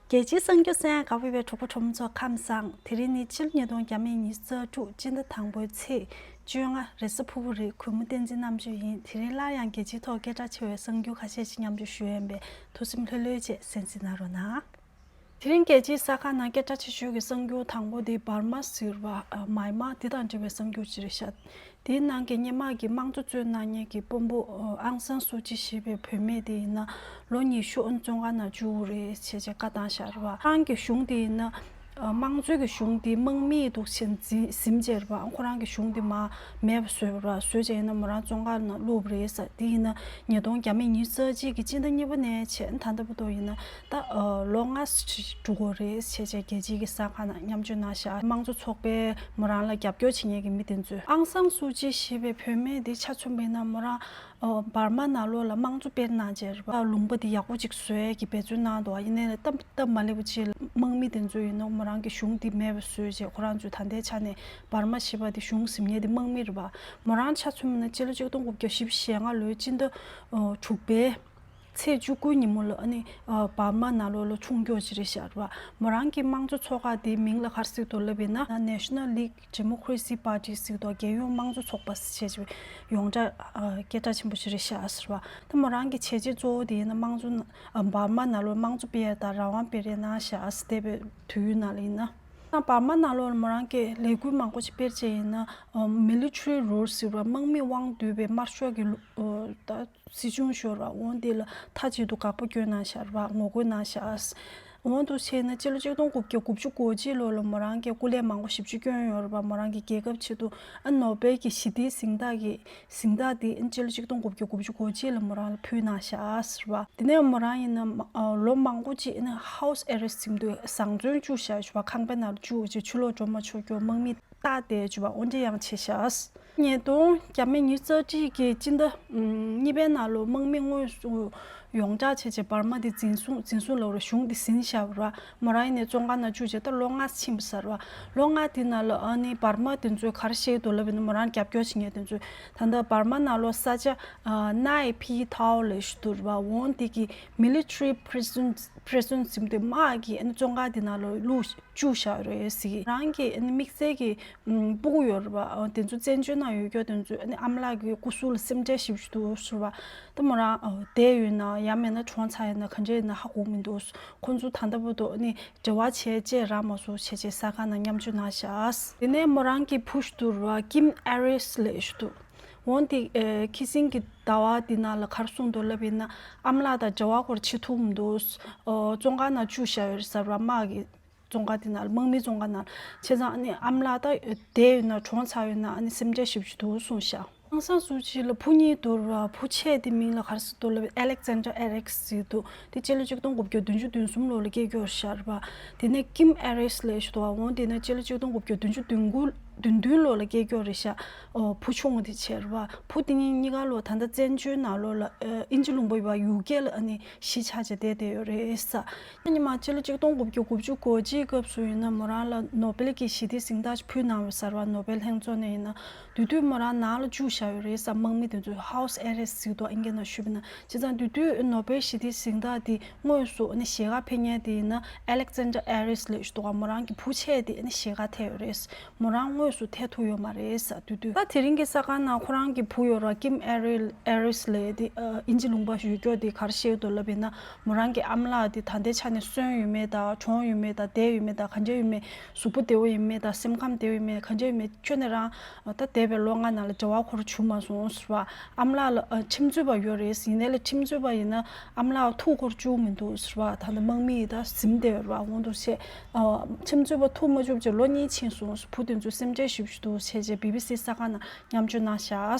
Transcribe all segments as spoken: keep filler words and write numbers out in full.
རྒྱལ་སྤྱིའི་གསར་འགྱུར་གསན་ཡག་དགའ་པོ་ཡོད་པའི་གྲོགས་པོ་གྲོགས་མོ་ཚོ་ཁམས་བཟང་། དེ་རིང་ནི་ཕྱི་ལོ་ཉིས་སྟོང་ཉི་ཤུ་རྩ་དྲུག་སྤྱི་ཟླ་དང་པོའི་ཚེས་བཅོ་ལྔ་རེས་གཟའ་ཕུར་བུ་རེད། གུས་མོ་བསྟན་འཛིན་རྣམ་དཔྱོད་ཡིན། དེ་རིང་སླར་ཡང་རྒྱལ་སྤྱིའི་ཐོག་སྐད་གྲགས་ཆེ་བའི་གསར་འགྱུར་ཁ་ཤས་ཤིག་མཉམ་སྤྱོད་ཞུ་ཡ་ཡིན་པས་ཐུགས་སེམས་ལྷོད་ལྷོད་བྱས་གསན་གཟིགས་གནང་རོགས་གནང་། དེ་རིང་རྒྱལ་སྤྱིའི་གསར་ཁང་ནང་སྐད་གྲགས་ཆེ་ཤོས་ཀྱི་གསར་འགྱུར་དང་པོ་དེ་འབར་མ་ཟེར་བ། ཨ། མཱི་མཱ་འདི་དང་འབྲེལ་བའི་གསར་འགྱུར་ཅིག་རེད་ཤག་དེའི་ནང་གི་སྔོན་མ་གི་དམངས་གཙོ་རྩོད་གནང་མཁན་གྱི་དཔོན་པོ་ཨང་སན་སུའུ་ཅི་ཞེས་པའི་བུད་མེད་དེ་ཡིན་ན་ལོ་ཉི་ཤུ་བཙོན་ཁང་ནང་བཅུག་རེད་བྱས་བྱས་བཀའ་བཏང་བཞག་རེད་བ། ཁོ་རང་གི་གཞུང་དེ་ཡིན་ན་ཨ། དམངས་གཙོའི་གི་གཞུང་དེ་དམག་མིས་འདུག་བྱས་འཛིན་ཟིན་བྱས་རེད་བ། ཁོ་རང་གི་གཞུང་དེ་མར་མེད་པ་བཟོས་རེད་བ། བཟོས་བྱས་ཡིན་ན་མོ་རང་བཙོན་ཁང་ནང་བླུགས་པ་རེད་ཟེར། དེ་ཡིན་ན་ཉིས་སྟོང་ཉི་ཤུ་རྩ་གཅིག་གི་སྤྱི་ཟླ་གཉིས་པ་ནས་བྱས་ད་ལྟ་བར་དུ་ཡིན་ན་ད་ཨ། ལོ་ལྔ་ཙམ་འགྲོ་གི་རེད་བྱས་བྱས་རྒྱལ་སྤྱིའི་གི་གསར་ཁང་ནང་མཉམ་སྤྱོད་གནང་བཞག་དམངས་གཙོ་ཚོགས་པས་མོ་རང་ལ་རྒྱབ་སྐྱོར་བྱེད་མཁན་གྱི་མི་དེ་ཚོས། ཨང་སང་སུའུ་ཅི་ཞེས་པའི་བུད་མེད་འདི་ཆ་མཚོན་པ་ཡིན་ན་མོ་རང་ཨོ། འབར་མ་ནང་ལོགས་ལ་དམངས་གཙོ་སྤེལ་གནང་བྱས་རེད་པ། ལུང་པ་འདི་ཡག་པོ་ཅིག་བཟོ་ཡས་ཀྱི་འབད་བརྩོན་གནང་འདུག་ཡིན་ནའི་སྟབས་སྟབས་མ་ལེགས་པ་ཅིག་དམག་མི་དེ་ཚོ་ཡིན་ནོ་མོ་རང་གི་གཞུང་འདི་མེད་པ་བཟོས་བྱས། ཁོ་རང་ཚོས་ད་ལྟའི་ཆ་ནས་འབར་མ་ཞེས་པ་འདི་གཞུང་ཟིན་མཁན་དེ་དམག་མི་རེད་པ། མོ་རང་ཆ་མཚོན་པ་ན་སྤྱི་ལོ་ཆིག་སྟོང་དགུ་བརྒྱ་བཞི་བཅུ་ཞེ་ལྔ་ལོའི་སྤྱི་ཟླ་ཨོ། དྲུག་པའི་ཚེས་བཅུ་དགུ་ཉིན་མོ་ལ་ཨ་ནི་ཨ། འབར་མ་ནང་ལོགས་ལ་མཆོང་རྒྱུག་ཅིག་རེད་ཤག་རེད་པ། མོ་རང་གི་དམངས་གཙོ་ཚོགས་ཁག་དེའི་མིང་ལ་ག་རེ་ཟེར་འདུག་ལབ་ཡིན་ན་National League Democracy Party ཟེར་འདུག་རྒྱལ་ཡོངས་དམངས་གཙོ་ཚོགས་པ་ཞེས་པའི་ཡོངས་གྲགས་ཨ། སྐད་གྲགས་ཆེན་པོ་ཞིག་རེད་ཤག་ཟེར་བ། ད་མོ་རང་གི་བྱས་རྗེས་གཙོ་བོ་དེ་ཡིན་ན་དམངས་གཙོ་ཨ། འབར་མ་ནང་ལོགས་དམངས་གཙོ་སྤེལ་ཡ་དང་རང་དབང་སྤེལ་རེས་གནང་ཤག་ཟེར་བསྡད་པའི་དུས་ཡུན་ནང་ལ་ཡིན་ན། ད་འབར་མ་ནང་ལོགས་ལ་མོ་རང་གི་ལས་འགུལ་མང་པོ་ཞིག་སྤེལ་བྱས་ཡིན་ན་ཨ། Military Rule ཟེར་བ་དམག་མི་དབང་བསྡུས་པའི་དམར་ཤོག་གི་ལུ་ཨ། ད་སྲིད་གཞུང་ཤོར་བ་འོང་དེ་ལ་མཐའ་གཅིག་ཏུ་དགག་པ་བསྐྱོན་གནང་ཤག་རེད་པ། ངོ་རྒོལ་གནང་ཤག་འོང་དུ་བྱས་ན་སྤྱི་ལོ་ཆིག་སྟོང་དགུ་བརྒྱ་དགུ་བཅུ་གོ་གཅིག་ལོ་ལ་མོ་རང་གིས་སྐུ་ལས་མང་པོ་ཞེ་པོ་ཅིག་བསྐྱོན་ཡོད་རེད་པ། མོ་རང་གི་རྒྱལ་ཁབ་ཆེད་དུ་ཨ། ནོ་སྦེལ་གྱི་ཞི་བདེའི་གཟེངས་རྟགས་ཀྱི་གཟེངས་རྟགས་དེ་ཨ། སྤྱི་ལོ་ཆིག་སྟོང་དགུ་བརྒྱ་དགུ་བཅུ་གོ་གཅིག་ལ་མོ་རང་ལ་ཕུལ་གནང་ཤག་ཟེར་བ། དེ་ནས་མོ་རང་ཡིན་ན་ཨ། ལོ་མང་པོ་ཅིག་ཨ། House Arrest ཟེར་དུས་བཟང་བཙོན་བཅུག་ཤག་ཟེར་བ། ཁང་པའི་ནང་ལ་བཅུག་ཅིག་ཕྱི་ལོགས་འགྲོ་མ་ཆོག་རྒྱུ་དམག་མིས་བཏགས་བསྡད་བཅུག་པ་འོ་འདྲ་ཡང་བྱས་ཤག་ཉིས་སྟོང་ཉི་ཤུ་རྩ་གཅིག་གི་སྤྱི་ཟླ་གཉིས་པའི་ནང་ལོ་དམག་མི་དངོས་སུ་ཡོངས་གྲགས་བྱས་བྱས་འབར་མ་དེ་འཛིན་བཟུང་འཛིན་བཟུང་ལབ་ར། གཞུང་དེ་ཟིན་བཞག་པ་ར། མོ་རང་ཡིན་ནའི་བཙོན་ཁང་ནང་བཅུག་བྱས་ད་ལོ་ལྔ་ཕྱིན་པ་ཟེར་བ། ལོ་ལྔ་དེ་ནང་ལ་ཨ་ནི་འབར་མ་དེ་ཚོས་ག་རེ་བཤད་འདུག་ལབ་ཡིན་ན་མོ་རང་རྒྱབ་སྐྱོར་བྱེད་མཁན་དེ་ཚོས་ད་ལྟ་འབར་མ་ནང་ལོ་ས་ཆ་ནའི་ཕི་ཐའོ་ལབ་ཞིག་འདུག་ར་བ། འོང་དེ་གི་military prison prison ཟེར་དུས་དམག་གི་ཨ་ནི་བཙོན་ཁང་དེ་ནང་ལོ་བླུགས་བཅུག་བཞག་རེད་ཟེར། རང་གི་ཨ་ནི་དམིགས་བསལ་གྱི་ཨམ། སྤུ་གུ་ཡོད་རེད་པ། ཨ། དེ་ཚོ་བཙན་བྱོལ་ནང་ཡོད་ཀྱོག་དེ་ཚོ་ཨ་ནི་ཨ་མ་ལགས་ཀྱི་སྐུ་གཟུགས་ལ་སེམས་ཁྲལ་ཞེ་པོ་ཅིག་འདུག་ཟེར་བ། ད་མོ་རང་ཨ། བསྡད་ཡོད་ན་ཡང་མིན་ན་གྲོངས་ཚར་ཡོད་ན་ག་འདྲ་ཡིན་ན་ཧ་གོ་མི་འདུག་ཁོང་ཚོ་ད་ལྟ་བར་དུ་ཨ་ནི་འབྲེལ་བ་བྱས་བཅད་རག་མ་སོང་བྱས་བྱས་གསར་ཁང་ནང་མཉམ་སྤྱོད་གནང་ཤག་དེ་ནས་མོ་རང་གི་བུ་ཞིག་འདུག་ར་ཀིམ་ཨེ་རིས་ལབ་ཞིག་འདུག་འོན་ཏེ་ཨ། ཁ་སང་གི་ཟླ་བ་འདི་ནང་ལ་ག་རེ་གསུངས་འདུག་ལབ་ཡིན་ན་ཨ་མ་ལགས་དང་འབྲེལ་བ་སྐོར་བྱེད་ཐུབ་མི་འདུག་ཨོ། བཙོན་ཁང་ནང་བཅུག་བཞག་ཡོད་རེད་ཟེར་བ། དམག་གི་བཙོན་ཁང་དེ་ནང་ལ་དམག་མིའི་བཙོན་ཁང་ནང་ལ། བྱས་ཙང་ཨ་ནི་ཨ་མ་ལགས་ད་བསྡད་ཡོད་ན་གྲོངས་ཚར་ཡོད་ན་ཨ་ནི་སེམས་ཁྲལ་ཞེ་པོ་ཅིག་འདུག་གསུངས་ཤག་ཨང་སང་སུའུ་ཅི་ལ་བུ་གཉིས་འདུག་ར། བུ་ཆེ་དེ་མིང་ལ་ག་རེ་ཟེར་འདུག་ལབ་ཨ་ལེག་ཛན་ཌར་ཨེ་རིག་ཟེར་འདུག་དེ་སྤྱི་ལོ་ཆིག་སྟོང་དགུ་བརྒྱ་བདུན་ཅུ་དོན་གསུམ་ལོ་ལ་སྐྱེས་ཀྱོག་ཤར་བ། དེ་ནས་ཀིམ་ཨེ་རིས་ལབ་ཞིག་འདུག་འོང་དེ་ནས་སྤྱི་ལོ་ཆིག་སྟོང་དགུ་བརྒྱ་བདུན་ཅུ་དོན་དགུ་དོན་བདུན་ལོ་ལ་སྐྱེས་ཀྱོག་རེད་ཤག་ཨོ། བུ་ཆུང་དེ་བྱས་ར་བ། བུ་དེ་གཉིས་གཉིས་ཀ་ལོ་ད་ལྟ་བཙན་བྱོལ་ནང་ལོ་ལ་ཨ། དབྱིན་ཇི་ལུང་པ་ཡོད་པ་ཡུ་ཀེ་ལ་ཨ་ནི་གཞིས་ཆགས་བྱས་བསྡད་བསྡད་ཡོད་རེད་ས། ཉི་མ་སྤྱི་ལོ་ཆིག་སྟོང་དགུ་བརྒྱ་དགུ་བཅུ་གོ་གཅིག་སྐབས་སུ་ཡིན་ན་མོ་རང་ལ་ནོ་སྦེལ་གྱི་ཞི་བདེའི་གཟེངས་རྟགས་ཕུལ་གནང་བ་ཟེར་བ། ནོ་སྦེལ་ལྷན་ཚོགས་ནས་ཡིན་ན། དེ་དུས་མོ་རང་ནང་ལ་བཅུག་བཞག་ཡོད་རེད་ས། དམག་མི་དེ་ཚོས་ཧའུ་སི་ཨེ་རེ་སི་ཟེར་འདུག་ཨིན་སྐད་ནང་ཞུས་པ་ན། བྱས་ཙང་དེ་དུས་ནོ་སྦེལ་ཞི་བདེའི་གཟེངས་རྟགས་དེ་དངོས་སུ་ཨ་ནི་ཞལ་ཁ་ཕུལ་མཁན་དེ་ཡིན་ན་ཨ་ལེག་ཛན་ཌར་ཨེ་རིས་ལབ་ཞིག་འདུག་མོ་རང་གི་བུ་ཆེ་དེ་ཨ་ནི་ཞལ་ཁ་ཐེབས་ཡོད་རེད། མོ་རང་དངོས་སུ་ཐེབས་ཐུབ་ཡོད་མ་རེད་ས། དེ་དུས་ད་དེ་རིང་གི་གསར་ཁང་ནང་ཁོ་རང་གི་བུ་ཡོད་ར་ཀིམ་ཨེ་རི་ཨེ་རིས་ལབ་དེ་ཨ། དབྱིན་ཇི་ལུང་པ་ཡོད་ཀྱོག་དེ་ག་རེ་བཤད་འདུག་ལབ་ཡིན་ན། མོ་རང་གི་ཨ་མ་ལགས་དེ་ད་ལྟའི་ཆ་ནས་གསོན་ཡོད་མེད་དང་གྲོངས་ཡོད་མེད་དང་བསྡད་ཡོད་མེད་དང་ག་འདྲ་ཡོད་མེད། གཟུགས་པོ་བདེ་བོ་ཡོད་མེད་དང་སེམས་ཁམས་བདེ་བོ་ཡོད་མེད་ག་འདྲ་ཡོད་མེད་ཁྱོན་ནས་རང་ད་འདས་པའི་ལོ་ལྔ་ནང་ལ་འབྲེལ་བ་འཁོར་བྱུང་མ་སོང་ཟེར་བ། ཨ་མ་ལགས་ལ་ཨ། ཁྱིམ་མཚེས་པ་ཡོད་རེད། ཡིན་ནའི་ལ་ཁྱིམ་མཚེས་པ་ཡིན་ན་ཨ་མ་ལགས་ཐུག་འཁོར་བཅུག་མི་འདུག་ཟེར་བ། ད་ལྟ་དམག་མི་ཡིས་ད་ཟིན་བསྡད་ཡོད་རེད་བ། འོང་འདུག་བྱས། ཨ། ཁྱིམ་མཚེས་པ་ཐུག་མ་བཅུག་བྱས་ལོ་གཉིས་ཕྱིན་སོང་། བུ་དེ་ཚོ་སེམས་ཁྲལ་ཞེ་པོ་ཅིག་འདུག་བྱས་བྱས་བི་བི་སི་གསར་ཁང་ནང་མཉམ་སྤྱོད་གནང་ཤག་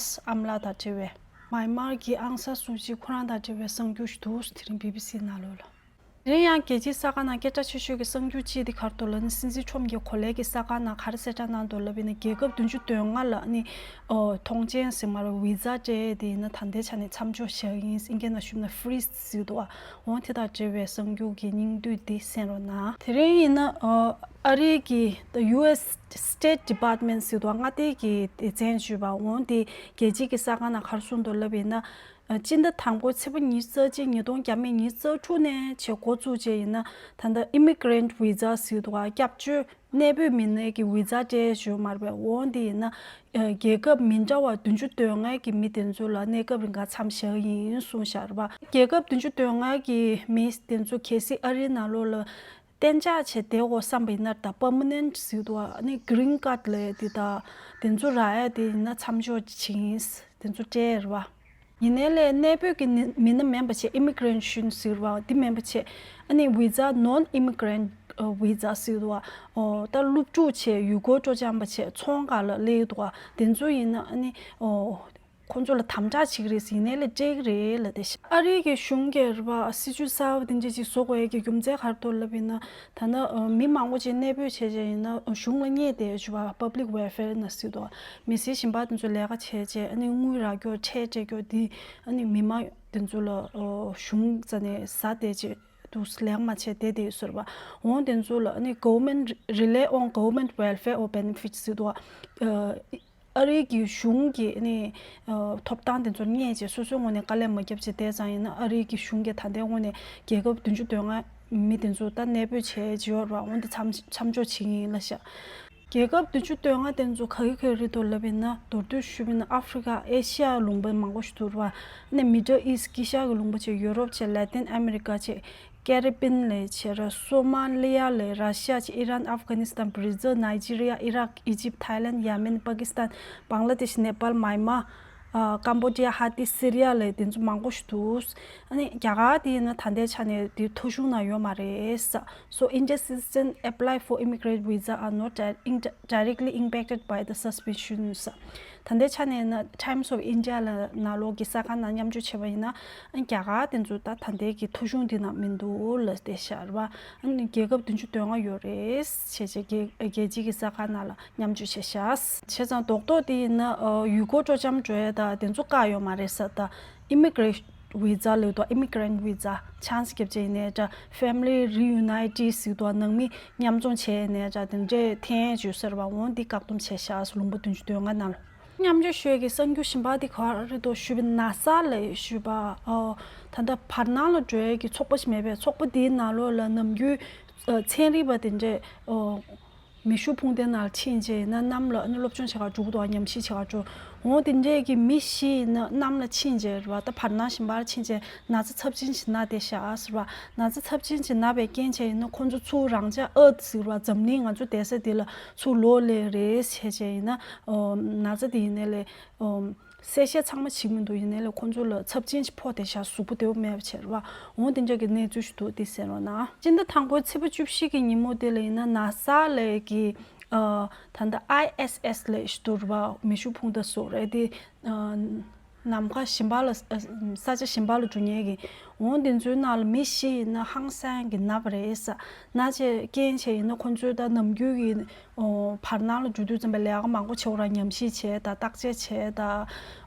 ཨ་མ་ལགས་དང་འབྲེལ་བའི། མཱི་མར་གྱི་ཨང་སང་སུའུ་ཅི་ཁོ་རང་དང་འབྲེལ་བའི་གསར་འགྱུར་ཞིག་འདུག་དེ་རིང་བི་བི་སི་ནང་ལོགས་ལ། དེ་རིང་ཡང་རྒྱལ་སྤྱིའི་གསར་ཁང་ནང་སྐད་གྲགས་ཆེ་ཤོས་ཀྱི་གསར་འགྱུར་གཅིག་དེ་ག་རེ་འདུག་ལབ་ན། སྲིད་འཛིན་ཁྲོམ་གྱིས་གོ་ལའི་གི་གསར་ཁང་ནང་ག་རེ་གསལ་བསྒྲགས་གནང་འདུག་ལབ་ཡིན་ན། རྒྱལ་ཁབ་བདུན་ཅུ་དོན་ལྔ་ལ་ནི་ཨོ། ཐོངས་མཆན་ཟེར་མ་རེད། བི་ཛ་སྤྲད་དེ་ཡིན་ན་ད་ལྟའི་ཆ་ནས་མཚམས་འཇོག་བཞག་གི་ཡིན། ཨིན་སྐད་ནང་ཞུས་ན་ཕི་རི་ཛི་ཟེར་འདུག་ཨ། འོ་དེ་དང་འབྲེལ་བའི་གསར་འགྱུར་གྱི་སྙིང་བསྡུས་འདི་གསན་རོགས་གནང་། དེ་རིང་ཡིན་ན་ཨོ། ཨ་རི་གི་ཡུ་ཨེས་སི་State Department ཟེར་འདུག་ཨ། མངའ་སྡེ་གི་སྡེ་ཚན་ཞུས་པ། འོ་དེ་རྒྱལ་སྤྱིའི་གི་གསར་ཁང་ནང་ག་རེ་གསུངས་འདུག་ལབ་ཡིན་ན། ཨ། སྤྱི་ཟླ་དང་པོའི་ཚེས་པ་ཉི་ཤུ་རྩ་གཅིག་ཉིས་སྟོང་བརྒྱ་མེད་ཉི་ཤུ་རྩ་དྲུག་ནས་བྱས་འགོ་བཙུགས་བྱས་ཡིན་ན། ད་ལྟ་immigrant visa ཟེར་འདུག་ག་སྐྱབས་བཅོལ་གནས་སྤོས་མི་སྣའི་གི་ཝི་ཛ་སྤྲད་ཡོད་མ་རེད་པས། འོ་འདི་ཡིན་ན། ཨ། རྒྱལ་ཁབ་མི་འདྲ་བ་བདུན་ཅུ་དོན་ལྔའི་གི་མི་དེ་ཚོ་ལ་གནས་སྐབས་རིང་ག་མཚམས་བཞག་ཡིན་གསུངས་བཞག་རེད་པ། རྒྱལ་ཁབ་བདུན་ཅུ་དོན་ལྔའི་གི་མི་དེ་ཚོ་གལ་སྲིད་ཨ་རིའི་ནང་ལོགས་ལ་གཏན་འཇགས་བྱས་བསྡད་དགོས་བསམ་པ་ཡིན་ན། ད་permanent ཟེར་འདུག་ག་ཨ་ནི་green card ལབ་དེ་ད་དེ་ཚོ་རག་ཡ་དེ་ཡིན་ན་མཚམས་འཇོག་བྱེད་ཀྱི་ཡིན། དེ་ཚོ་སྤྲད་རེད་པ། ཡིན་ནའི་ལས་གནས་སྤོས་ཀྱི་ནི་མི་སྣ་མིན་པ་བྱས། immigration ཟེར་བ་འདི་མིན་པ་བྱས། ཨ་ནི་ཝི་ཛ་non immigrant visa ཟེར་བ། ཨོ། ད་སློབ་ཕྲུག་བྱས་ཡུལ་སྐོར་སྤྲོ་འཆམ་པ་བྱས་ཚོང་ཁང་ལ་སླེབས་འདུག་ག་དེ་ཚོ་ཡིན་ན་ཨ་ནི། ཨོ། ཁོང་ཚོ་ལ་དམ་དྲག་བྱེད་ཀྱི་རེད། ཡིན་ནའི་ལས་སྤྲད་ཀྱི་རེད་ལབ་བསྡད་ཤག་ཨ་རིའི་གི་གཞུང་གིས་རེད་པ། སྲིད་ཇུས་གསར་པ་དེ་འདྲ་ཅིག་བཟོ་དགོས་ཡས་ཀྱི་རྒྱུ་མཚན་ག་རེ་འདུག་ལབ་ཡིན་ན། ད་ནི་མི་མང་པོ་ཅིག་གནས་སྤོས་བྱས་བྱས་ཡིན་ན་གཞུང་ལ་བརྙས་བསྡད་ཡོད་པ། public welfare ནང་ཟེར་འདུག་མི་སེར་གཞན་པ་དེ་ཚོ་ལས་ཀ་བྱས་བྱས་ཨ་ནི་དངུལ་རག་རྒྱུ་ཁྲལ་སྤྲད་རྒྱུ་འདི་ཨ་ནི་མི་མང་དེ་ཚོ་ལ་གཞུང་རྩ་ནས་ཟ་བསྡད་བྱས་འདུག་ལས་ཀ་མ་བྱས་བསྡད་བསྡད་ཡོད་ཟེར་བ། འོ་དེ་ཚོ་ལ་ཨ་ནི་government rely on government welfare or benefits ཟེར་འདུག་ཨ་རིའི་གི་གཞུང་གི་ཨ་ནི་ཐོབ་ཐང་དེ་ཚོ་བརྙས་བྱས་སོ་སོའི་ངོས་ནས་དཀའ་ལས་མ་བརྒྱབ་བྱས་བསྡད་ཙང་ཡིན་ན། ཨ་རིའི་གི་གཞུང་གིས་ད་ལྟའི་ངོས་ནས་རྒྱལ་ཁབ་བདུན་ཅུ་དོན་ལྔ་མི་དེ་ཚོ་ད་གནས་སྤོས་བྱས་བྱས་ཡོད་རེད་པ། འོ་འདི་མཚམས་མཚམས་འཇོག་བྱེད་ཀྱི་ཡིན་ལབ་ཤག་རྒྱལ་ཁབ་བདུན་ཅུ་དོན་ལྔ་དེ་ཚོ་ག་གི་ག་གི་རེད་འདུག་ལབ་ཡིན་ན། མདོར་བསྡུས་ཞུས་པ་ཡིན་ན་ཨ་ཧྥི་རི་ཀ་ཨེ་ཤི་ཡ་ལུང་པ་མང་པོ་ཞིག་འདུག་རེད་པ། ཨ་ནི་Middle East དཀྱིལ་ཤར་གྱི་ལུང་པ་བྱས། ཡུ་རོབ་བྱས། Latin America བྱས། ཀེ་རི་བི་ཡན་ལབ་བྱས་ར། སོ་མ་ལི་ཡ་ལབ། ར་ཤི་ཡ་བྱས། ཨི་རན། ཨབ་གྷ་ནི་སི་ཐན། བྷི་ར་ཛིལ། ནའི་ཇི་རི་ཡ། ཨི་རག་ཨི་ཇིབ། ཐའི་ལན། ཡ་མེན། པ་ཀི་སི་ཐན། བང་ལ་དེ་ཤི། ནེ་པཱལ། མཱ་ཡན་མ། ཨ། ཀམ་བོ་ཌི་ཡ། ཧ་ཏི། སི་རི་ཡ་ལབ་དེ་ཚོ་མང་པོ་ཞིག་འདུག་ཨ་ནི་རྒྱ་གར་དེ་ཡིན་ན་ད་ལྟའི་ཆ་ནས་དེ་ཐོ་གཞུང་ནང་ཡོད་མ་རེད་ས། So India citizen apply for immigrant visa are not di- in- directly impacted by the suspension ས། ད་ལྟའི་ཆ་ནས་ན་Times of India ལ་ནང་ལོགས་ཀྱི་གསར་ཁང་ནང་མཉམ་སྤྱོད་བྱས་པ་ཡིན་ན། ཨ་ནི་རྒྱ་གར་དེ་ཚོ་ད་ད་ལྟའི་གི་ཐོ་གཞུང་དེ་ནང་མི་འདུག་ལབ་བསྡད་ཤག་རེད་པ། ཨ་ནི་རྒྱལ་ཁབ་བདུན་ཅུ་དོན་ལྔ་ཡོད་རེད་བྱས་བྱས་རྒྱལ་རྒྱལ་སྤྱིའི་གི་གསར་ཁང་ནང་ལ་མཉམ་སྤྱོད་བྱས་ཤག་བྱས་ཙང་རྡོག་རྡོག་དེ་ཡིན་ན། ཨ། ཡུལ་སྐོར་སྤྲོ་འཆམ་འགྲོ་ཡས་ད་དེ་ཚོ་བཀག་ཡོད་མ་རེད་ས། ད་immigrant visa ལབ་འདུག immigrant visa chance བརྒྱབ་བྱས་ཡིན་ནའི་འདྲ། family reunite ཟེར་འདུག་ནང་མི་མཉམ་འཛོམས་བྱས་ཡིན་ནའི་འདྲ། དེ་འདྲས་འཐེན་ཡས་བྱོས་ཟེར་བ། འོ་འདི་བཀག་སྡོམ་བྱས་ཤག་ལུང་པ་བདུན་ཅུ་དོན་ལྔ་ནང་ལ། མཉམ་སྤྱོད་ཞུ་ཡས་ཀྱི་གསར་འགྱུར་གཞན་པ་འདི་ག་རེ་འདུག་ཞུས་པ་ན། ན་ས་ལབ་ཞུས་པ། ཨོ། ད་ལྟ་བར་སྣང་ལ་འགྲོ་ཡས་ཀྱི་ཚོགས་པ་ཞིག་མེད་པས། ཚོགས་པ་འདིའི་ནང་ལོགས་ལ་ནམ་རྒྱུན་ཨ་ཚན་རིག་པ་དེ་འདྲས། ཨོ། མེ་ཤུགས་ཕུང་དེ་ནང་ཕྱིན་བྱས་ཡིན་ན་གནམ་ལ་ཨ་ནི་སློབ་སྦྱོང་བྱེད་གར་འགྲོ་གི་འདུག་ཉམས་ཞིབ་བྱེད་གར་འགྲོ། འོ་དེ་འདྲས་ཀྱི་མི་བཞི་ཡིན་ན་གནམ་ལ་ཕྱིན་བྱས་རེད་པ། ད་བར་སྣང་གཞན་པར་ཕྱིན་བྱས་ན་ཚ་ཚབས་ཆེན་ཞིག་ན་བསྡད་ཤག་ཟེར་བ། ན་ཚ་ཚབས་ཆེན་ཞིག་ན་བའི་རྐྱེན་བྱས་ཡིན་ན་ཁོང་ཚོ་ཚུར་རང་འཇགས་ཨ་ཟེར་བ། འཛམ་གླིང་ང་ཚོ་བསྡད་ས་དེ་ལ་ཚུར་ལོག་སླེབས་རེད་བྱས་བྱས་ཡིན་ན། ཨོ། ན་ཚ་དེ་ཡིན་ནའི་ལས། ཨོ། གསལ་བཤད་ཚང་མ་བྱེད་མི་འདུག་ཡིན་ནའི་ལས་ཁོང་ཚོ་ལ་ཚབས་ཆེན་ཞིག་ཕོག་བསྡད་ཤག་གཟུགས་པོ་བདེ་པོ་མེད་པ་བྱས་རེད་པ། འོ་དེ་འདྲ་གི་གནས་ཚུལ་ཞིག་འདུག་འདི་གསན་རོགས་གནང་། སྤྱི་ཟླ་དང་པོའི་ཚེས་པ་བཅུ་བཞི་གི་ཉིན་མོ་དེ་ལ་ཡིན་ན་ན་ས་ལབ་ཀྱི། ཨ། ད་ལྟ་ཨའི་ཨེས་ཨེས་ལབ་ཞིག་འདུག་རེད་པ། མེ་ཤུགས་ཕུང་ད་སོགས་རེད་དེ། ཨ། ནམ་མཁའ་གཞན་པ་ལ། ཨ། ས་ཆ་གཞན་པ་ལ་འགྲོ་མཁན་གྱི། འོ་དེ་ཚོའི་ནང་ལ་མི་བཞི་ཡིན་ན་ཧང་སང་གི་ན་བ་རེད་ས། ན་བྱས་རྐྱེན་བྱས་ཡིན་ན་ཁོང་ཚོའི་ད་ནམ་རྒྱུན་གྱི། ཨོ། བར་སྣང་ལ་འགྲོ་དུས་ཙམ་པ་ལས་ཀ་མང་པོ་བྱེད་དགོས་ར། ཉམས་ཞིབ་བྱས་ད། བརྟག་དཔྱད་བྱས་ད།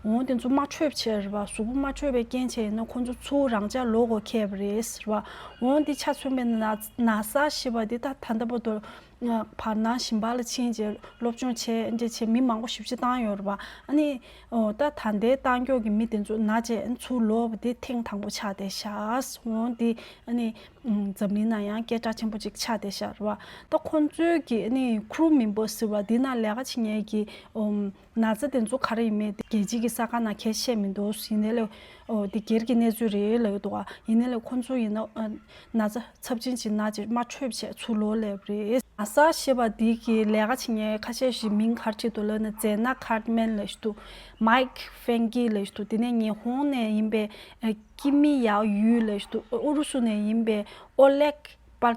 འོ་དེ་ཚོ་མ་འཕྲོད་བྱས་རེད་པ། གཟུགས་པོ་མ་འཕྲོད་པའི་རྐྱེན་བྱས་ཡིན་ན་ཁོང་ཚོ་ཚུར་རང་འཇགས་ལོག་དགོས་ཁེལ་བ་རེད་ཟེར་བ། འོ་འདི་ཆ་མཚོན་པའི་ན་ན་ས་ཞེས་པ་འདི་ད་ད་ལྟ་བར་དུ་བར་སྣང་གཞན་པ་ལ་ཕྱིན་བྱས་སློབ་སྦྱོང་བྱས་འདི་བྱས་མི་མང་པོ་ཞེ་པོ་ཅིག་བཏང་ཡོད་རེད་པ། ཨ་ནི། ཨོ། ད་ད་ལྟའི་བཏང་ཀྱོག་གི་མི་དེ་ཚོ་ན་བྱས་ཚུར་ལོག་པ་དེ་ཐེངས་དང་པོ་ཆགས་བསྡད་ཤག་འོ་འདི་ཨ་ནི། ཨུམ། འཛམ་གླིང་ནང་ཡང་སྐད་གྲགས་ཆེན་པོ་ཅིག་ཆགས་བསྡད་ཤག་རེད་པ། ད་ཁོང་ཚོའི་གི་ཨ་ནི་crew member ཟེར་བ་འདི་ནང་ལས་ཀ་བྱེད་མཁན་གྱི། ཨུམ། ན་ཚ་དེ་ཚོ་ག་རེ་ཡིན་མིན་དེ་རྒྱལ་སྤྱིའི་གི་གསར་ཁང་ནང་གང་ཡང་བཤད་མི་འདུག་ཡིན་ནའི་ལས། ཨོ། དེ་སྒེར་གྱི་གནས་ཚུལ་རེད་ལབ་ཀྱི་འདུག་ག་ཡིན་ནའི་ལས་ཁོང་ཚོ་ཡིན་ན། ཨ། ན་ཚ་ཚབས་ཆེན་ཞིག་ན་བྱས་མ་འཕྲོད་བྱས་ཚུར་ལོག་སླེབས་པ་རེད། ན་ས་ཞེས་པ་འདི་གི་ལས་ཀ་བྱེད་མཁན་ཁ་ཤས་ཤིག་མིང་ག་རེ་བྲིས་འདུག་ལབ་ན། ཛེ་ན་ཁར་མན་ལབ་ཞིག་འདུག་མའིག་ཧྥེང་ཀི་ལབ་ཞིག་འདུག་དེ་ནས་ཉི་ཧོང་ནས་ཡིན་པའི། ཨ། ཀི་མི་ཡའོ་ཡུས་ལབ་ཞིག་འདུག་ཨུ་རུ་སུ་ནས་ཡིན་པའི་ཨོ་ལེག་པར་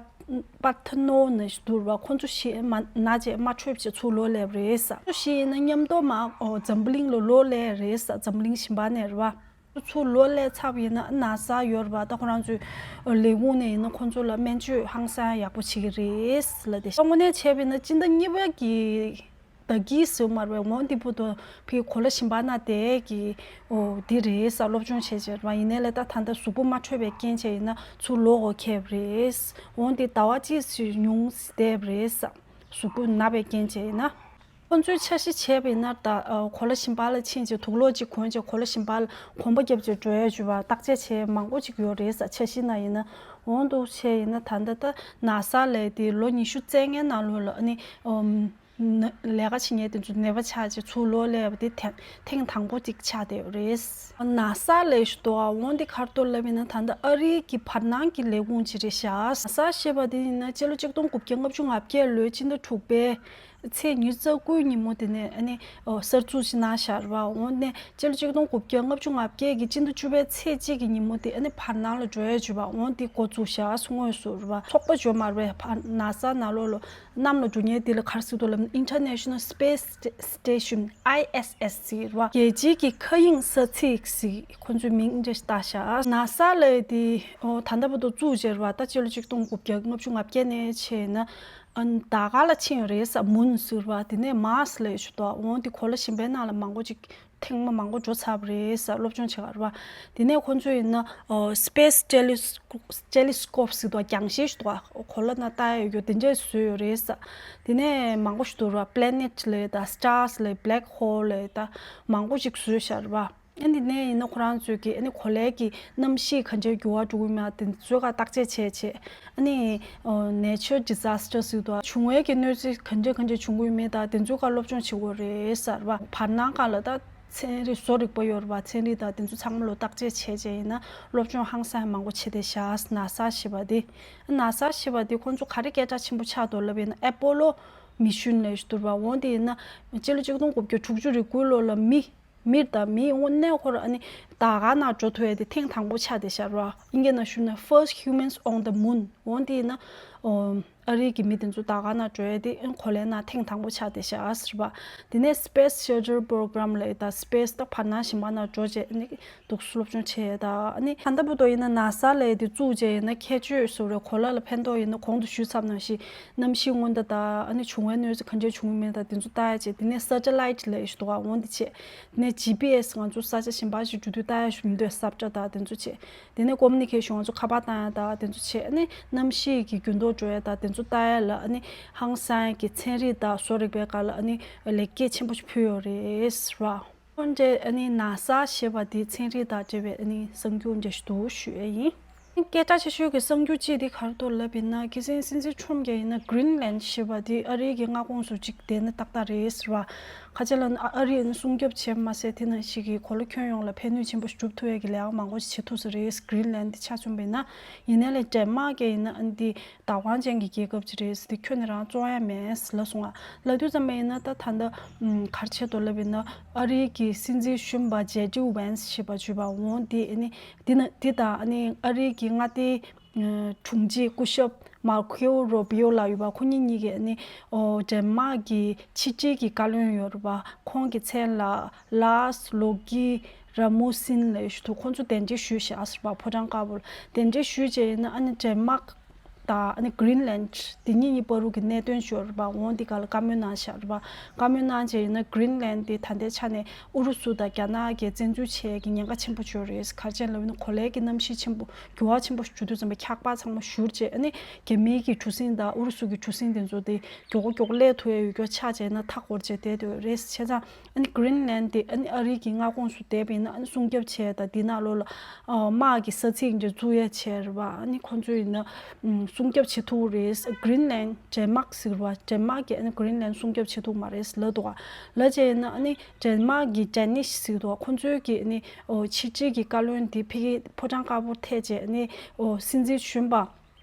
པར་ཐ་ནོ་ལབ་ཞིག་འདུག་རེད་པ། ཁོང་ཚོ་བཞི་མ་ན་བྱས་མ་འཕྲོད་བྱས་ཚུར་ལོག་སླེབས་པ་རེད་ས། ཁོང་ཚོ་བཞི་ཡིན་ན་མཉམ་དུ་མར། ཨོ། འཛམ་བུ་གླིང་ལ་ལོག་སླེབས་རེད་ས། འཛམ་བུ་གླིང་གཞན་པ་ནས་རེད་པ། ཚུར་ལོག་སླེབས་ཚར་བ་ཡིན་ན་ན་ས་ཡོད་རེད་པ། ད་ཁོ་རང་ཚོའི་ལས་ཁུངས་ནས་ཡིན་ན་ཁོང་ཚོ་ལ་སྨན་བཅོས་ཧང་སང་ཡག་པོ་བྱེད་ཀྱི་རེད་ལབ་བསྡད་ཤག་དངོས་གནས་བྱས་པ་ཡིན་ན་སྤྱི་ཟླ་གཉིས་པ་གི་ཟླ་དཀྱིལ་ཟེར་མ་རེད་པས། འོ་འདི་བར་དུ་ཕའི་གོ་ལ་གཞན་པ་ན་བསྡད་ཀྱི། ཨོ། འདི་རེད་ས། སློབ་སྦྱོང་བྱས་བྱས་རེད་པ། ཡིན་ནའི་ལས་ད་ད་ལྟ་གཟུགས་པོ་མ་འཕྲོད་པའི་རྐྱེན་བྱས་ཡིན་ན་ཚུར་ལོག་དགོས་ཁེལ་བ་རེད། འོ་འདི་ཟླ་བ་གཅིག་ཙམ་ཉུང་བསྡད་པ་རེད་ས། གཟུགས་པོ་ན་བའི་རྐྱེན་བྱས་ཡིན་ན། ཁོ་ཚོས་འཆར་གཞི་བྱས་པ་ཡིན་ན། ད་ཨ་གོ་ལ་གཞན་པ་ལ་ཕྱིན་བྱས་དུག་ལོག་ཅིག་གོན་བྱས་གོ་ལ་གཞན་པ་ལ་གོམ་པ་བརྒྱབ་བྱས་འགྲོ་ཡ་བྱུས་པ་བརྟག་དཔྱད་བྱས་མང་པོ་ཅིག་ཡོད་རེད་ས། འཆར་གཞི་ན་ཡིན་ན། འོང་འདུག་བྱས་ཡིན་ན། ད་ལྟ་ད་ན་ས་ལས་དེ་ལོ་ཉི་ཤུ་རྩ་ལྔའི་ནང་ལོགས་ལ་ཨ་ནི་ཨམ་ན་ལས་ཀ་བྱེད་མཁན་དེ་ཚོ་ནད་པ་ཆགས་བྱས་ཚུར་ལོག་སླེབས་པ་དེ་ཐེངས་ཐེངས་དང་པོ་ཅིག་ཆགས་བསྡད་ཡོད་རེད། ན་ས་ལས་ཞུ་དོ་འོང་དེ་ག་རེ་འདུག་ལབ་ཡིན་ན། ད་ལྟ་ཨ་རིའི་གི་བར་སྣང་གི་ལས་ཁུངས་ཅིག་རེད་ཤག་ན་ས་ཞེས་པ་དེ་ཡིན་ན་སྤྱི་ལོ་ཆིག་སྟོང་དགུ་བརྒྱ་ལྔ་བཅུ་ང་བརྒྱད་ལོའི་སྤྱི་ཟླ་དྲུག་པའི་ཚེས་ཉི་ཤུ་རྩ་དགུའི་ཉིན་མོ་དེ་ནས་ཨ་ནི་ཨོ་གསར་འཛུགས་ཤིག་གནང་བཞག་རེད་པ། འོང་ནས་སྤྱི་ལོ་ཆིག་སྟོང་དགུ་བརྒྱ་ལྔ་བཅུ་ང་བརྒྱད་ཀྱི་སྤྱི་ཟླ་བཅུ་པའི་ཚེས་གཅིག་གི་ཉིན་མོ་དེ་ཨ་ནི་བར་སྣང་ལ་འགྲོ་ཡ་བྱུས་པ་འོང་དེ་འགོ་བཙུགས་བཞག་སྔོན་སུ་རེད་པ། ཚོགས་པ་ཇོ་མར་བའི་ཕ་ན་ས་ནང་ལོགས་ལ་གནམ་ལ་འགྲོ་མཁན་དེ་ལ་ག་རེ་ཟེར་འདུག་ལབ་ན། International Space Station, I S S ཟེར་བ། རྒྱལ་སྤྱིའི་གི་མཁའ་དབྱིངས་ས་ཚིགས་ཟེར་ཁོ་ཚོའི་མིང་འདི་བཏགས་བཞག་ན་ས་ལབ་ཡ་དེ་ཨོ་ད་ལྟ་བར་དུ་བཙུགས་བྱས་རེད་པ། ད་སྤྱི་ལོ་ཆིག་སྟོང་དགུ་བརྒྱ་ལྔ་བཅུ་ང་བརྒྱད་ནས་བྱས་ན་ཨ་ཟླ་སྐར་ལ་ཕྱིན་ཡོད་རེད་ས། Moon ཟེར་བ། དེ་ནས་Mars ལབ་ཡ་ཞིག་འདུག་འོང་དེ་གོ་ལ་གཞན་པའི་ནང་ལ་མང་པོ་ཅིག་ཐེངས་མ་མང་པོ་འགྲོ་ཚར་བ་རེད་ས། སློབ་སྦྱོང་བྱེད་ག་རེད་པ། དེ་ནས་ཁོ་ཚོས་ཡིན་ན་ཨོ་Space Telesco- Telescope ཟེར་དུས་རྒྱང་ཤེལ་ཞིག་འདུག་གོ་ལ་ནང་ལྟ་ཡ་ཡོད་དེ་འདྲས་བཟོས་ཡོད་རེད་ས། དེ་ནས་མང་པོ་ཞིག་འདུག་ར། Planet ལབ་ད་Stars ལབ་Black Hole ལབ་ད་མང་པོ་ཞིག་བཟོས་བཞག་རེད་པ། ཨ་ནི་དེ་ནས་ཡིན་ན་ཁོ་རང་ཚོས་ཀྱི་ཨ་ནི་གོ་ལའི་གི་གནམ་གཤིས་ག་འདྲའི་འགྱུར་བ་འགྲོ་གི་མེད་དེ་ཚོའི་ཁ་བརྟག་དཔྱད་བྱས་བྱས། ཨ་ནི་ཨོ་Nature Disaster ཟེར་དུས་བྱུང་བའི་གི་གནོད་འཚེ་ག་འདྲ་ག་འདྲ་བྱུང་གི་ཡོད་མེད་དང་དེ་ཚོའི་སྐོར་སློབ་སྦྱོང་བྱེད་དགོས་རེད་ཟེར་བ། བར་སྣང་སྒང་ལ་ད་ཚན་རིག་བཟོ་རིག་པ་ཡོད་རེད་པ། ཚན་རིག་དང་དེ་ཚོ་ཚང་མ་ལོ་བརྟག་དཔྱད་བྱས་བྱས་ཡིན་ན་སློབ་སྦྱོང་ཧང་སང་མང་པོ་བྱས་ཏེ་བཞག་ན་ས་ཞེས་པ་དེ། ན་ས་ཞེས་པ་དེ་ཁོང་ཚོ་ག་རེ་སྐད་གྲགས་ཆེན་པོ་ཆགས་འདུག་ལབ་ཡིན་ན་ཨེ་པོ་ལོ་མི་ཤུན་ལབ་ཞིག་འདུག་རེད་པ། འོང་དེ་ཡིན་ན་སྤྱི་ལོ་ཆིག་སྟོང་དགུ་བརྒྱ་དྲུག་ཅུ་རེ་དགུའི་ལོ་ལ་མི་མིར་དང་མིའི་དངོས་གནས་ཁོ་རང་ཨ་ནི་ཟླ་སྐར་ནང་འགྲོ་ཐུབ་ཡ་དེ་ཐེངས་དང་པོ་ཆགས་བསྡད་ཤག་ར། ཨིན་སྐད་ནང་ཞུས་ན་First Humans on the Moon། འོང་དེ་ཡིན་ན་ཨོ་ཨ་རིའི་གི་མི་དེ་ཚོ་ཟླ་སྐར་ནང་འགྲོ་ཡ་དེ་ཨ་ནི་གོ་ལའི་ནང་ཐེངས་དང་པོ་ཆགས་བསྡད་ཤག་ཟེར་བ། དེ་ནས་Space Shuttle Program ལབ་ད་Space ད་བར་སྣང་གཞན་པ་ནང་འགྲོ་བྱས་ཨ་ནི་འདུག་སློབ་སྦྱོང་བྱས་ཡ་ད། ཨ་ནི་ད་ལྟ་བར་དུ་ཡིན་ན་ན་ས་ལབ་དེ་བཙུགས་བྱས་ཡིན་ན་ཁྱད་ཆོས་བཟོ་རེད། གོ་ལ་ལ་ཕན་ཐོགས་ཡིན་ན་གོང་དུ་ཞུས་ཚར་ནང་བཞིན། གནམ་གཤིས་སྔོན་བརྡ་དང་ཨ་ནི་བྱུང་བའི་གནོད་འཚེ་ག་འདྲས་བྱུང་མིན་དང་དེ་ཚོ་ལྟ་ཡ་བྱས། དེ་ནས་Satellite ལབ་ཡ་ཞིག་འདུག་ག་འོང་དེ་བྱས། དེ་ནས་G P S ང་ཚོ་ས་ཆ་གཞན་པ་ཞིག་འགྲོ་དུས་ལྟ་ཡ་ཞིག་མི་འདུག་ས་བཀྲ་དང་དེ་ཚོ་བྱས། དེ་ནས་Communication ང་ཚོ་ཁ་པར་བཏང་ཡ་དང་དེ་ཚོ་བྱས། ཨ་ནི་གནམ་གཤིས་ཀྱི་འགྱུར་ལྡོག་འགྲོ་ཡ་དང་དེ་ཚོ་ལྟ་ཡ་ལ་ཨ་ནི་ཧང་སང་གི་ཚན་རིག་དང་བཟོ་རིག་པའི་སྒང་ལ་ཨ་ནི་ལེགས་སྐྱེས་ཆེན་པོ་ཞིག་ཕུལ་ཡོད་རེད་ཟེར་བ། འོན་ཏེ་ཨ་ནི་ན་ས་ཞེས་པ་དེ་ཚན་རིག་དང་འབྲེལ་བའི་ཨ་ནི་གསར་འགྱུར་འདྲ་ཞིག་འདུག་ཞུ་ཡ་ཡིན། སྐད་གྲགས་ཆེ་ཤོས་ཀྱི་གསར་འགྱུར་གཅིག་དེ་ག་རེ་འདུག་ལབ་ཡིན་ན། ཁ་སང་སྲིད་འཛིན་ཁྲོམ་གྱིས་ཡིན་ན་Greenland ཞེས་པ་དེ་ཨ་རིའི་གི་མངའ་ཁོངས་སུ་གཅིག་བསྡད་ན་ཏག་ཏག་རེད་ཟེར་བ། ཁ་ཆེ་ལ་ཨ་རིས་ཨ་ནི་སྲུང་སྐྱོབ་བྱས་མ་ཟད་དེ་ནང་བཞིན་གྱི་གོ་ལ་ཁྱོན་ཡོངས་ལ་ཕན་ནུས་ཆེན་པོ་ཞིག་སྒྲུབ་ཐུབ་ཡ་གི་ལས་ཀ་མང་པོ་ཞིག་བྱེད་ཐུབ་ས་རེད། Greenland དེ་ཆ་མཚོན་པ་ཡིན་ན། ཡིན་ནའི་ལས་Denmark གིས་ཡིན་ན་ཨ་ནི་དེ་བདག་དབང་ཅན་གྱི་རྒྱལ་ཁབ་ཅིག་རེད་ཟེར་ཏེ་ཁྱོན་ནས་རང་བཙོང་ཡ་མེད་ཟེར་ལབ་སོང་ང་། ལབ་དུས་ཙམ་པ་ཡིན་ན་ད་ད་ལྟ་ཨུམ་ག་རེ་བྱེད་འདུག་ལབ་ཡིན་ན། ཨ་རིའི་གི་སྲིད་འཛིན་གཞོན་པ་ཇེ་ཌི་ཝན་སི་ཞེས་པ་བརྗོད་པ་འོང་དེ་ཨ་ནི་དེ་ན་དེ་དང་ཨ་ནི་ཨ་རིའི་གི་མངའ་སྡེའི་ཨ་དྲུང་ཆེ་སྐུ་ཞབས་མར་ཁོ་རུ་བི་ཨོ་ལགས་ཡོད་པ། ཁོ་གཉིས་གཉིས་ཀྱིས་ཨ་ནི་ཨོ་ཌེན་མཱག་གི་ཕྱི་དྲིལ་གྱི་བཀའ་བློན་ཡོད་རེད་པ། ཁོང་གི་མཚན་ལ་ལཱས་ལོ་ཀི་ར་མུ་སིན་ལབ་ཞུ་དུས་ཁོང་ཚོ་གདན་འདྲེན་ཞུས་བཞག་ཟེར་བ། ཕོ་བྲང་དཀར་པོ་ལ་གདན་འདྲེན་ཞུས་རྗེས་ཡིན་ན་ཨ་ནི་ཌེན་མཱག་དང་ཨ་ནི་Greenland དེ་གཉིས་གཉིས་བར་དུ་གི་གནད་དོན་ཞུ་བ་རེད་པ། འོང་དེ་ག་ལ་བཀའ་མོལ་གནང་བཞག་རེད་པ། བཀའ་མོལ་གནང་རྗེས་ཡིན་ན་Greenland དེ་ད་ལྟའི་ཆ་ནས་ཨུ་རུ་སུ་དང་རྒྱ་ནག་གིས་བཙན་འཛུལ་བྱེད་ཀྱི་ཉེན་ཁ་ཆེན་པོ་ཅིག་ཡོད་རེད། ག་རེ་བྱས་ལབ་ན་གོ་ལའི་གི་གནམ་གཤིས་ཆེན་པོ་འགྱུར་བ་ཆེན་པོ་ཞིག་འགྲོ་དུས་ཙམ་པ་འཁྱག་པ་ཚང་མ་བཞུར་རྗེས་ཨ་ནི་རྒྱ་མིའི་གི་གྲུ་གཟིངས་དང་ཨུ་རུ་སུ་གི་གྲུ་གཟིངས་དེ་ཚོ་དེ་མགྱོགས་པོ་མགྱོགས་པོ་སླེབས་ཐུབ་ཡ་ཡོད་རྒྱུ་ཆགས་བྱས་ན་མཐའ་འཁོར་བྱས་བསྡད་འདུག་རེད། བྱས་ཙང་ཨ་ནི་Greenland དེ་ཨ་ནི་ཨ་རིའི་གི་མངའ་ཁོངས་སུ་བསྡད་པ་ཡིན་ན་ཨ་ནི་སྲུང་སྐྱོབ་བྱས་དང་དེ་ནང་ལོགས་ལ་ཨ་དམག་གི་ས་ཚིགས་འདྲ་བཙུགས་ཡ་བྱས་རེད་པ། ཨ་ནི་ཁོང་ཚོས་ཡིན་ན་ཨམ་སྲུང་སྐྱོབ་བྱེད་ཐུབ་རེད། Greenland ཌེན་མཱག་ཟེར་བ་ཌེན་མཱག་གིས་ཨ་ནི་Greenland སྲུང་སྐྱོབ་བྱེད་ཐུབ་མ་རེད་ལབ་འདུག་ག་ལབ་བྱས་ཡིན་ན་ཨ་ནི་ཌེན་མཱག་གི་ཌེ་ནིཤ་ཟེར་འདུག་ག་ཁོང་ཚོའི་གི་ཨ་ནི་ཨོ་ཕྱི་དྲིལ་གྱི་བཀའ་བློན་དེ་ཕ་གི་ཕོ་བྲང་དཀར་པོར་ཐད་བྱས་ཨ་ནི་ཨོ་སྲིད་འཛིན་གཞོན་པ་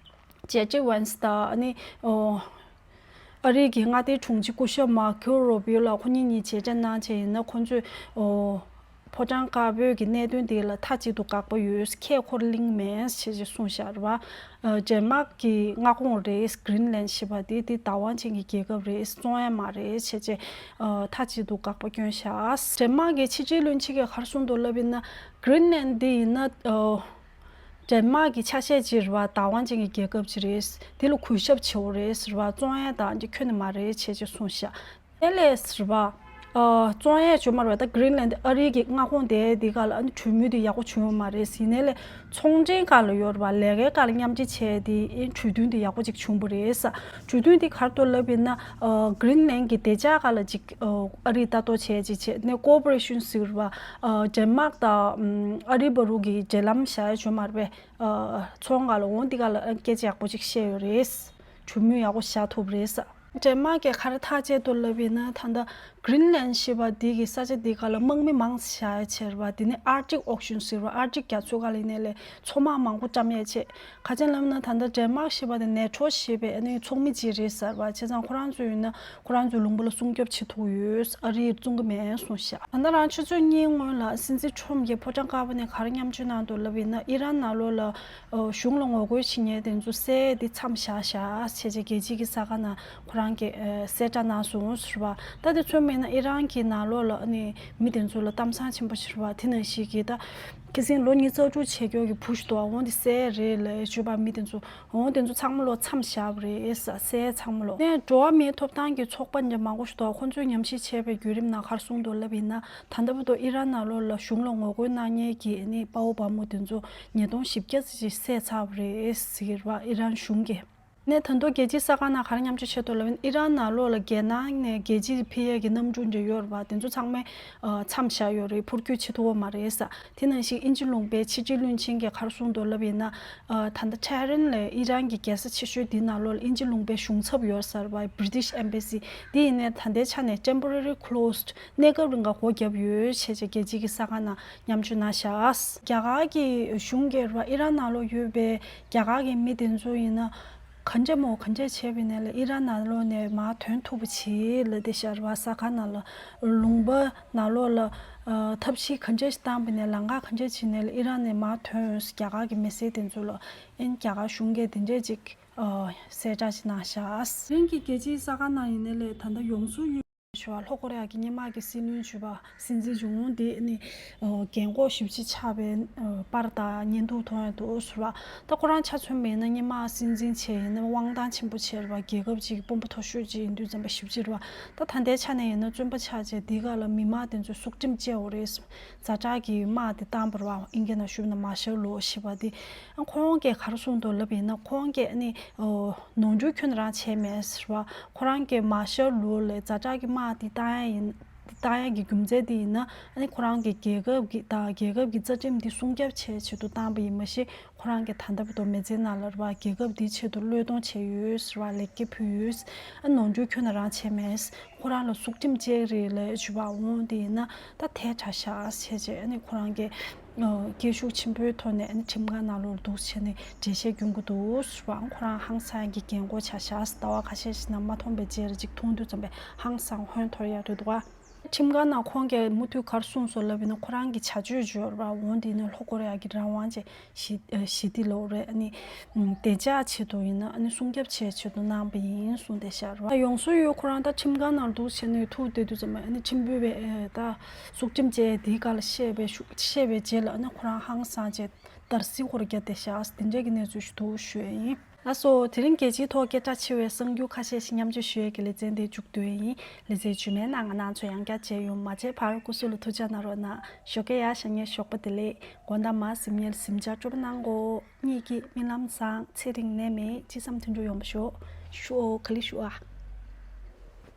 ཇེ་ཌི་ཝན་སི་དང་ཨ་ནི་ཨོ་ཨ་རིའི་གི་མངའ་སྡེའི་དྲུང་ཆེ་སྐུ་ཞབས་མར་ཁོ་རུ་བི་ཨོ་ལགས་ཁོ་གཉིས་གཉིས་མཇལ་འཕྲད་གནང་བྱས་ཡིན་ན་ཁོང་ཚོས་ཨོ་ཕོ་བྲང་དཀར་པོའི་གི་གནད་དོན་དེ་ལ་མཐའ་གཅིག་ཏུ་དགག་པ་ཡོད། ཁས་འཁོར་གླེང་མེད་ཞེས་ཅིག་གསུངས་བཞག་རེད་པ། ཨ་ཌེན་མཱག་གི་མངའ་ཁོངས་རེད། Greenland ཞེས་པ་དེ་དེ་བདག་དབང་ཅན་གྱི་རྒྱལ་ཁབ་རེད། བཙོང་ཡ་མ་རེད་ཞེས་ཅིག་ཨ་མཐའ་གཅིག་ཏུ་དགག་པ་བསྐྱོན་བཞག་ཌེན་མཱག་གི་ཕྱི་དྲིལ་བློན་ཆེན་གྱིས་ག་རེ་གསུངས་འདུག་ལབ་ཡིན་ན། Greenland འདི་ཡིན་ན་ཨོ་ཌེན་མཱག་གི་ཆ་ཤས་ཅིག་རེད་པ། བདག་དབང་ཅན་གྱི་རྒྱལ་ཁབ་ཅིག་རེད། དེ་ལ་གུས་ཞབས་བྱེད་དགོས་རེད་ཟེར་བ། བཙོང་ཡ་དང་འདི་ཁྱོན་ནས་མ་རེད་བྱས་ཅིག་གསུངས་ཤག་དེ་ལས་ཟེར་བ། ཨ། བཙོང་ཡས་བྱུང་མ་རེད་པ། ད་Greenland ཨ་རི་གི་མངའ་ཁོངས་དེ་དེ་ག་ལ་ཨ་ནི་གྲོས་མོལ་དེ་ཡག་པོ་བྱུང་ཡོད་མ་རེད། ཡིན་ནའི་ལས་ཚོང་འབྲེལ་སྒང་ལ་ཡོད་རེད་པ། ལས་ཀའི་སྒང་ལ་མཉམ་འབྲེལ་བྱས་དེ་གྲོས་མཐུན་དེ་ཡག་པོ་ཅིག་བྱུང་བ་རེད། གྲོས་མཐུན་དེ་ག་རེ་འདུག་ལབ་ཡིན་ན། ཨ། Greenland གི་བདེ་འཇགས་སྒང་ལ་ཅིག་ཨ་རིས་ལྟ་རྟོག་བྱས་ཅིག་བྱས་ནས་cooperation ཟེར་བ། ཨ། Denmark དང་ཨ་རི་བར་དུ་གི་འབྲེལ་ལམ་བཞག་ཡས་བྱུང་མ་རེད་པས། ཨ། ཚོང་སྒང་ལ་འོང་དེ་ག་ལ་སྐད་ཆ་ཡག་པོ་ཅིག་བཤད་ཡོད་རེད། གྲོས་མོལ་ཡག་པོ་བཞག་ཐུབ་རེད། Denmark གིས་ག་རེ་ཐག་བཅད་འདུག་ལབ་ཡིན་ན། ད་ལྟ་Greenland ཞེས་པ་འདི་གི་ས་ཆ་འདི་ག་ལ་དམག་མི་མང་ཙམ་བཞག་ཡས་བྱས་རེད་པ། དེ་ནི་Arctic Auction ཟེར་བ། Arctic རྒྱ་མཚོ་སྒང་ལ་ཡིན་ནའི་ལས་མཚོ་དམག་མང་པོ་བཀྲམ་ཡས་བྱས། ག་ཅི་ལབ་ན་ད་ལྟ་Denmark ཞེས་པ་དེ་NATO ཞེས་པའི་ཨ་ནི་ཚོགས་མི་ཅིག་རེད་ཟེར་བ། བྱས་ཙང་ཁོ་རང་ཚོ་ཡིན་ན་ཁོ་རང་ཚོའི་ལུང་པ་ལ་སྲུང་སྐྱོབ་བྱེད་ཐུབ་ཡོད། ཨ་རིས་བཙོང་གི་མེད་གསུངས་ཤག་ད་ལྟ་རང་ཆུ་ཚོད་གཉིས་སྔོན་ལ་སྲིད་འཛིན་Trump གིས་ཕོ་བྲང་དཀར་པོ་ནས་ག་རེ་མཉམ་སྤྱོད་གནང་འདུག་ལབ་ཡིན་ན། ཨི་རན་ནང་ལོགས་ལ་ཨོ། གཞུང་ལ་ངོ་རྒོལ་བྱེད་མཁན་དེ་ཚོ་བསད་དེ་མཚམས་བཞག་བཞག་བྱས་བྱས་རྒྱལ་སྤྱིའི་གི་གསར་ཁང་ནང་ཁོ་རང་གིས་ཨ། གསལ་བསྒྲགས་གནང་སོང་ཟེར་བ། ད་དེ་ཚོ་མིན་ན་ཨི་རན་གྱི་ནང་ལོགས་ལ་ཨ་ནི་མི་དེ་ཚོ་ལ་གཏམ་བཟང་ཆེན་པོ་ཟེར་བ་དེ་ནང་བཞིན་གྱི་ད་ཁ་སང་ལོ་ཉི་ཤུ་རྩ་དྲུག་བྱེད་མཁན་གྱི་བུ་ཞིག་འདུག་འོང་དེ་བསད་རེད་ལབ་བརྗོད་པ། མི་དེ་ཚོ་འོང་དེ་ཚོ་ཚང་མ་ལོ་མཚམས་བཞག་པ་རེད་ཟེར། བསད་ཚང་མ་ལོ། ནས་འགྲོ་བ་མིའི་ཐོབ་ཐང་གི་ཚོགས་པ་འདྲ་མང་པོ་ཞིག་འདུག་ཁོ་ཚོས་ཉམས་ཞིབ་བྱས་པའི་བརྒྱུད་རིམ་ནང་ག་རེ་གསུངས་འདུག་ལབ་ཡིན་ན། ད་ལྟ་བར་དུ་ཨི་རན་ནང་ལོགས་ལ་གཞུང་ལ་ངོ་རྒོལ་གནང་མཁན་གྱི་ནི་དཔའ་བོ་དཔའ་མོ་དེ་ཚོ་ཉིས་སྟོང་བཞི་བརྒྱ་ཙམ་ཞིག་བསད་ཚར་བ་རེད་ཟེར་བ། ཨི་རན་གཞུང་གིས། ནས་ད་དུང་རྒྱལ་སྤྱིའི་གསར་ཁང་ནང་ག་རེ་མཉམ་སྤྱོད་བྱས་འདུག་ལབ་ན། ཨི་རན་ནང་ལོགས་ལ་རྒྱལ་ནང་ནས་རྒྱལ་སྤྱིར་ཕེབས་ཡས་ཀྱི་གནམ་གྲུ་འདྲ་ཡོད་རེད་པ། དེ་ཚོ་ཚང་མ་ཨ། མཚམས་བཞག་ཡོད་རེད། འཕུར་སྐྱོད་བྱེད་ཐུབ་པ་མ་རེད་ཟེར། དེ་ནང་བཞིན་དབྱིན་ཇི་ལུང་པའི་ཕྱི་དྲིལ་བློན་ཆེན་གྱིས་ག་རེ་གསུངས་འདུག་ལབ་ཡིན་ན། ཨ། ད་ལྟ་ཊེ་ཧ་རན་ལ་ཨི་རན་གྱི་རྒྱལ་ས་ཆེ་ཤོས་དེའི་ནང་ལོགས་ལ་དབྱིན་ཇི་ལུང་པའི་གཞུང་ཚབ་ཡོད་ཟེར་བ། British Embassy དེ་ཡིན་ནའི་ད་ལྟའི་ཆ་ནས་temporary closed གནས་སྐབས་རིང་ག་སྒོ་བརྒྱབ་ཡོད་བྱས་བྱས་རྒྱལ་སྤྱིའི་གི་གསར་ཁང་ནང་མཉམ་སྤྱོད་གནང་ཤག་རྒྱ་གར་གྱི་གཞུང་གིས་རེད་པ། ཨི་རན་ནང་ལོགས་ཡོད་པའི་རྒྱ་གར་གྱི་མི་དེ་ཚོ་ཡིན་ན་ག་འདྲ་མོ་ག་འདྲ་བྱས་པ་ཡིན་ནའི་ལས་ཨི་རན་ནང་ལོགས་ནས་མར་ཐོན་ཐུབ་པ་བྱེད་ལབ་བསྡད་ཤག་རེད་པ། གསར་ཁང་ནང་ལ་ལུང་པ་ནང་ལོགས་ལ་ཨ། ཐབས་ཤེས་ག་འདྲ་ཞིག་བཏང་པ་ཡིན་ནའི་ལམ་ཁ་ག་འདྲ་བྱས་ནའི་ལས་ཨི་རན་ནས་མར་ཐོན། རྒྱ་གར་གྱི་མི་སེར་དེ་ཚོ་ལ་ཨ་ནི་རྒྱ་གར་གཞུང་གིས་དེ་འདྲ་ཅིག་ཨ། གསལ་བསྒྲགས་ཅིག་གནང་ཤག་རིང་གི་རྒྱལ་སྤྱིའི་གསར་ཁང་ནང་ཡིན་ནའི་ལས་ད་ལྟ་ཡོངས་སུ་ཡོད་ཞུ་བ། ལྷོ་ཀོ་རི་ཡ་གི་སྔོན་མ་གི་སྲིད་བློན་ཞུ་བ་སྲིད་འཛིན་ཇུང་ཨུན་དེ་ནི་ཨ། རྒན་གོག་ཞེ་པོ་ཅིག་ཆགས་པའི་ཨ། པར་དང་བརྙན་ཐུང་མཐོང་ཡ་འདུག་ཟེར་བ། ད་ཁོ་རང་ཆ་མཚོན་པ་ཡིན་ན་སྔོན་མ་སྲིད་འཛིན་བྱས་ཡིན་ན་དབང་ཐང་ཆེན་པོ་བྱས་རེད་པ། རྒྱལ་ཁབ་ཅིག་གི་དཔོན་པོ་མཐོ་ཤོས་ཅིག་ཡིན་དུས་ཙམ་པ་ཞེ་པོ་ཅིག་རེད་པ། ད་ད་ལྟའི་ཆ་ནས་ཡིན་ན་བཙོན་པ་ཆགས་བྱས་འདི་ག་ལ་མི་མང་དེ་ཚོས་སྲོག་ཁྲིམས་བཅད་ཡོད་རེད། ཛ་དྲག་གི་དམག་དེ་བཏང་བ་རེད་པ། ཨིན་སྐད་ནང་ཞུས་ན་མར་ཤལ་ལོ་ཞེས་པ་དེ། ཁོང་གིས་ག་རེ་གསུངས་འདུག་ལབ་ཡིན་ན། ཁོང་གིས་ཨ་ནི་ཨོ། ནོར་འཁྲུལ་ཁྱོན་ནས་རང་བྱས་མེད་ཟེར་བ། ཁོ་རང་གིས་མར་ཤལ་ལོ་ལ་ཛ་དྲག་གི་དམག་དེ་བཏང་ཡ་ཡིན། བཏང་ཡ་གི་རྒྱུ་མཚན་དེ་ཡིན་ན་ཨ་ནི་ཁོ་རང་གི་རྒྱལ་ཁབ་ཀྱི་དང་རྒྱལ་ཁབ་ཀྱི་རྩ་ཁྲིམས་དེ་སྲུང་སྐྱོབ་བྱེད་ཆེད་དུ་བཏང་བ་ཡིན། མ་གཞི་ཁོ་རང་གིས་ད་ལྟ་བར་དུ་མི་ཚེའི་ནང་ལ་རེད་པ། རྒྱལ་ཁབ་དེའི་ཆེད་དུ་བློས་གཏོང་བྱས་ཡོད་ཟེར་བ། ལེགས་སྐྱེས་ཕུལ་ཡོད། ཨ། ནོར་འཁྲུལ་ཁྱོན་ནས་རང་བྱས་མེད། ཁོ་རང་ལ་སྲོག་ཁྲིམས་བཅད་རེད་ལབ་བྱས་པ། འོང་དེ་ཡིན་ན་ད་དེ་དྲག་ཤག་བྱས་བྱས་ཨ་ནི་ཁོ་རང་གིས་ཨ། སྐད་ཤུགས་ཆེན་པོའི་ཐོག་ནས་ཨ་ནི་ཁྲིམས་ཁང་ནང་ལོགས་འདུག་བྱས་ནས་འགྲེལ་བཤད་སྐྱོན་གྱི་འདུག་ཟེར་བ། ཁོ་རང་ཧང་སང་གི་རྒན་གོག་ཆགས་ཤག་ཟླ་བ་ཁ་ཤས་ཤིག་ནང་མ་མཐོང་པའི་རྗེས་ལ་ཅིག་མཐོང་དུས་ཙམ་པས་ཧང་སང་ཧོན་འཐོར་ཡག་རེད་འདུག་ག་ཁྲིམས་ཁང་ནང་ཁོང་གིས་མུ་མཐུད་ག་རེ་གསུངས་སོང་ལབ་ཡིན་ན། ཁོ་རང་གི་བྱ་སྤྱོད་བརྗོད་ར་འོང་དེ་ནི་ལྷོ་ཀོ་རི་ཡ་གི་རང་དབང་ཅན་ཞི་ཞི་བདེ་ལོ་རེད། ཨ་ནི་བདེ་འཇགས་ཆེད་དུ་ཡིན་ན་ཨ་ནི་སྲུང་སྐྱོབ་བྱེད་ཆེད་དུ་གནང་པ་ཡིན་གསུངས་བསྡད་ཤག་ར། ཡོངས་སུ་ཡོད་ཁོ་རང་ད་ཁྲིམས་ཁང་ནང་འདུག་བྱས་ནས་ཐུག་བསྡད་དུས་ཙམ་པ་ཨ་ནི་ཁྲིམས་དཔོན་པས་ད་སྲོག་ཁྲིམས་བཅད་དེའི་སྐོར་ལ་བཤད་པའི་ཤུ་བཤད་པའི་རྗེས་ལ་ཨ་ནི་ཁོ་རང་ཧང་སངས་བྱས་འདར་སིག་ཧོར་བརྒྱབ་བསྡད་ཤག་དེ་འདྲས་ཀྱི་གནས་ཚུལ་ཞིག་འདུག་ཞུ་ཡ་ཡིན། ལགས་སོ། དེ་རིང་རྒྱལ་སྤྱིའི་ཐོག་སྐད་གྲགས་ཆེ་བའི་གསར་འགྱུར་ཁ་ཤས་ཤིག་མཉམ་སྤྱོད་ཞུ་ཡས་ཀྱི་ལེ་ཚན་དེ་མཇུག་བསྡུ་ཡས་ཡིན། ལེ་ཚན་རྗེས་མའི་ནང་ང་རང་ཚོ་ཡང་བསྐྱར་མཇལ་ཡོང་། མ་མཇལ་བར་སྐུ་གཟུགས་ལ་ཐུགས་ཅག་གནང་རོགས་གནང་། ཞོགས་ཀས་ཡག་ཞག་ཉལ་ཞོགས་པ་བདེ་ལེགས། དགོང་དག་མར་གཟིམ་ཡས་ལ་གཟིམ་འཇག་སྤྲོ་པོ་གནང་གོ། གཉིད་སྐྱིད་རྨི་ལམ་བཟང་། ཚེ་རིང་ནད་མེད། ཅི་བསམ་དོན་འགྲུབ་ཡོང་བ་ཤོག་ཞུ་ཨོ། ག་ལེ་ཞུ་ཨ།